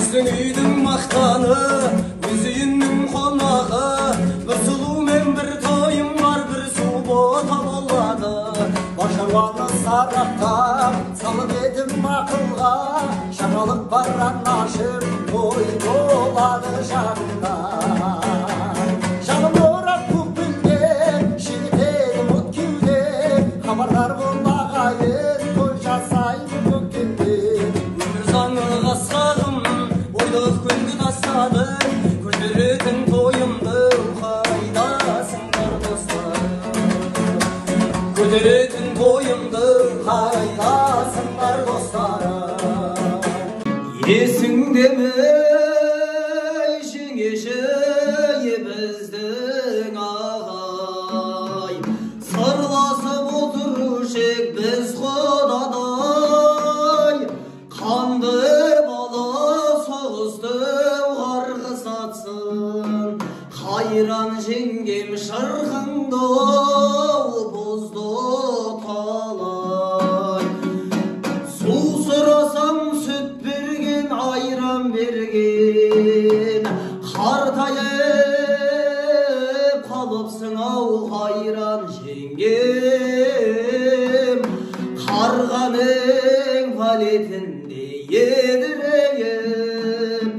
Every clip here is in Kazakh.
Біздің үйдің мақтаны, өз үйінің қонағы, бір сұлумен бір тойым бар, бір су бота болады. Бар шаруаны сараптап, салып едім ақылға, жаңалық бар анашым, той болады жақында. Жаным орақ көк белге, шегітеді от кеуде, хабардар бол ағайын, той жасаймын көктемде. Өмір заңы қасқағым, ойлық көлді тастады, көтеретін тойымды қайдасыңдар достар? Көтеретін тойымды қайдасыңдар достарым? Есіңде ме жеңеше біздің ағай, сырласып отырушы ек біз құдадай, қанды бала соғысты қарғыс атсын, қайран жеңгем шырқыңды бұзды талай. Су сұрасам сүт берген, айран берген, қартайып қалыпсың ау қайран жеңгем, қарғаның валетіндей едірейіп,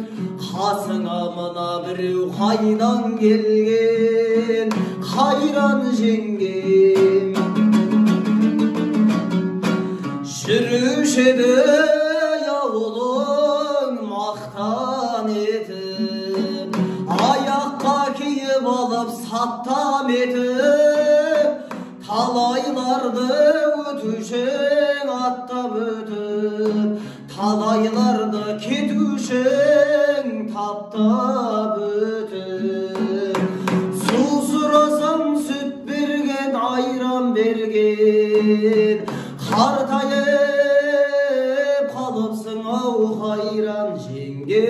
қасыңа мына біреу қайдан келген, қайран жеңгем. Жүруші еді ауылың мақтан етіп, аяққа киіп алып саптам етіп, талайларды өтушің аттап өтіп, талайларды кетушің таптап өтіп. Су сұрасам сүт берген, айран берген, қартайып қалыпсың ау қайран жеңгем,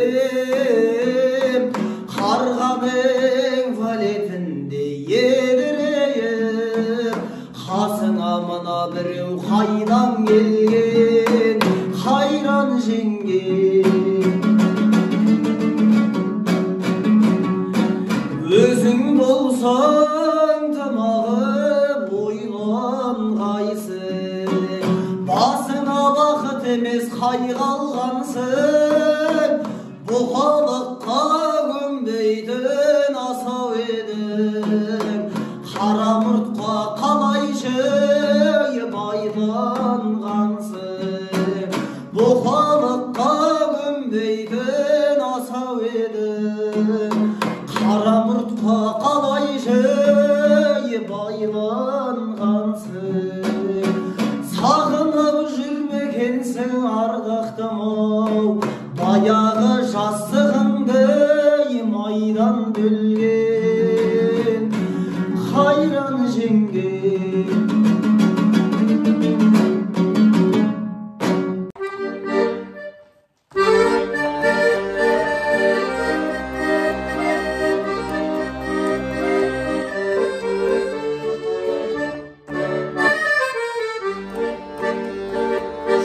қарғаның валетіндей едірейіп, қасыңа мына біреу қайдан келген, қайран жеңгем. Өзің болсаң тымағып ойланғайсың, басыңа бақыт емес қайғы алғансың, бұқалыққа көнбейтін асау едің, қара мұртқа қалайша байланғансың, бұқалыққа көнбейтін асау едің, қара мұртқа қалайша байланғансың. Сағынып жүрмекенсің ардақтым ау, баяғы жастығыңды майдан бөлген, қайран жеңгем.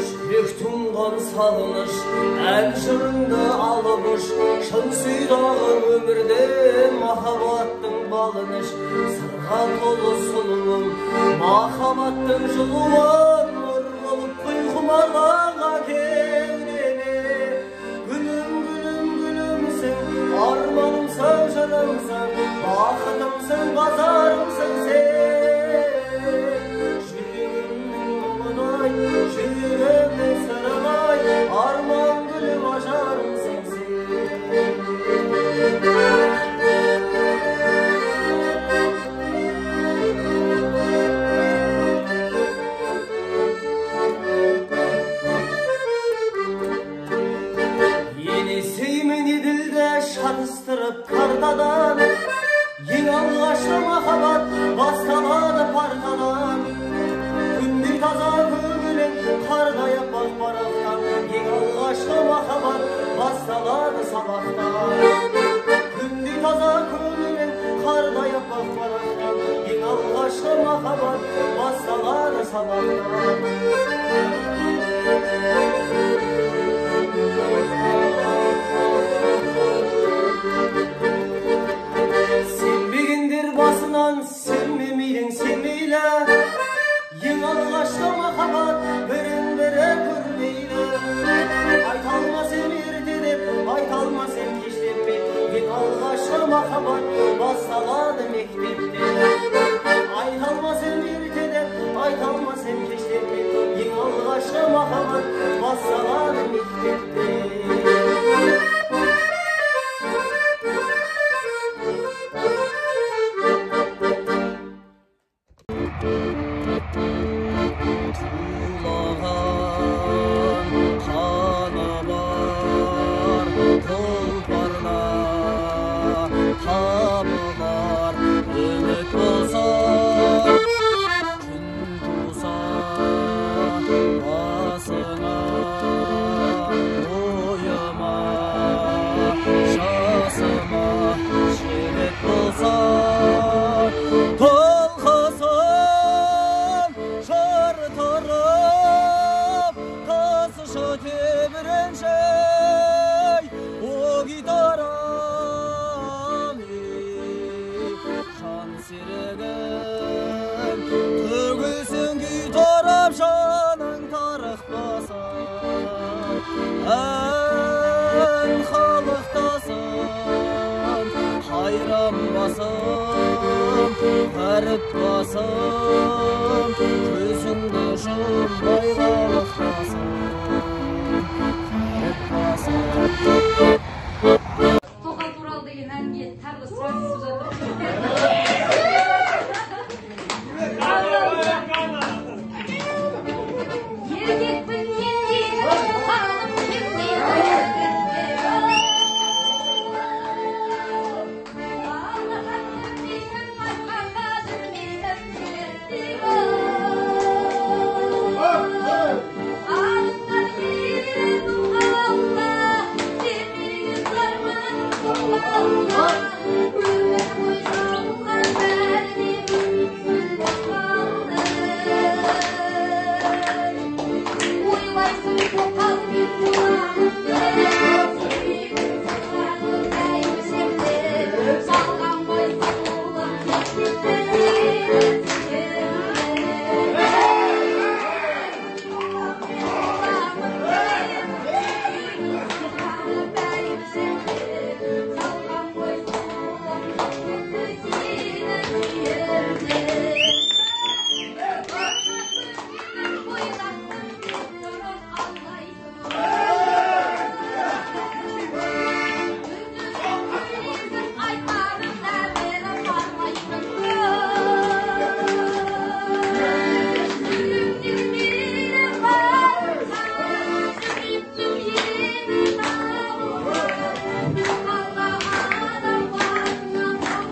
Жүрек тұнған сағыныш, ән жырыңды алып ұш, шын сүйдаған өмірде махаббаттың балын іш, сырға толы сұлуым, махаббаттың жылуын, нұр болып құй құмарланған кеудеме. Гүлім, гүлім, гүлімсің, арманымсың, жырымсың, бақытымсың, базарымсың сен. Жүрегімнің мұңын-ай, жүрегімнің сырын-ай, арман гүлім ажарымсың сен. Енесеймін Еділді шатыстырып картадан, ең алғашқы махаббат басталады партадан. Күндей таза көңілің қардай аппақ парақтан, ең алғашқы махаббат басталады сабақтан. Күндей таза көңілің қардай аппақ парақтан, ең алғашқы махаббат басталады сабақтан. салады мектепте. Тулаған қаны бар тұлпарда табылар, үміт болса, күн туса басыңа, ойыма, жасыма жігіт болса, толқысын жыр тұрып, тасшы тебіреншей, о гитарам, ей, жан серігім, төгілсін күй тарап, жаның тарықпасын, ән халықтасын, қайран басым, қәріп басым, көзіңді жұмбай қалықтасын, қәріп басым. Тоқал туралы деген әнге тағы да сұрақ түсіп жатыр. Еркекпін мен дейді, тоқалым кем дейді. Аллаға көнбеймін, айтқанға жүрмеймін, Арыстан келеді алла, демеген арманым тоқалда. Өмір бойы жалған бәріне күн боп қалды. Ойлайсың тоқал мен боламын деп, сүйегім сырғаны бәйбішемді. Жалған ғой сұлулық мектепте сені сүйемін. Тоқал мен боламын деп, сүйегім сырғаны бәйбішемді. Жалған ғой сұлулық мектепте сені сүйемін. Ойластың бұрын алмайсың. Сөйлейсің айтқаныңда бері бармайсың. Жүректен мені барса, жүректің ені табылды. Тоқалға адам басына қонған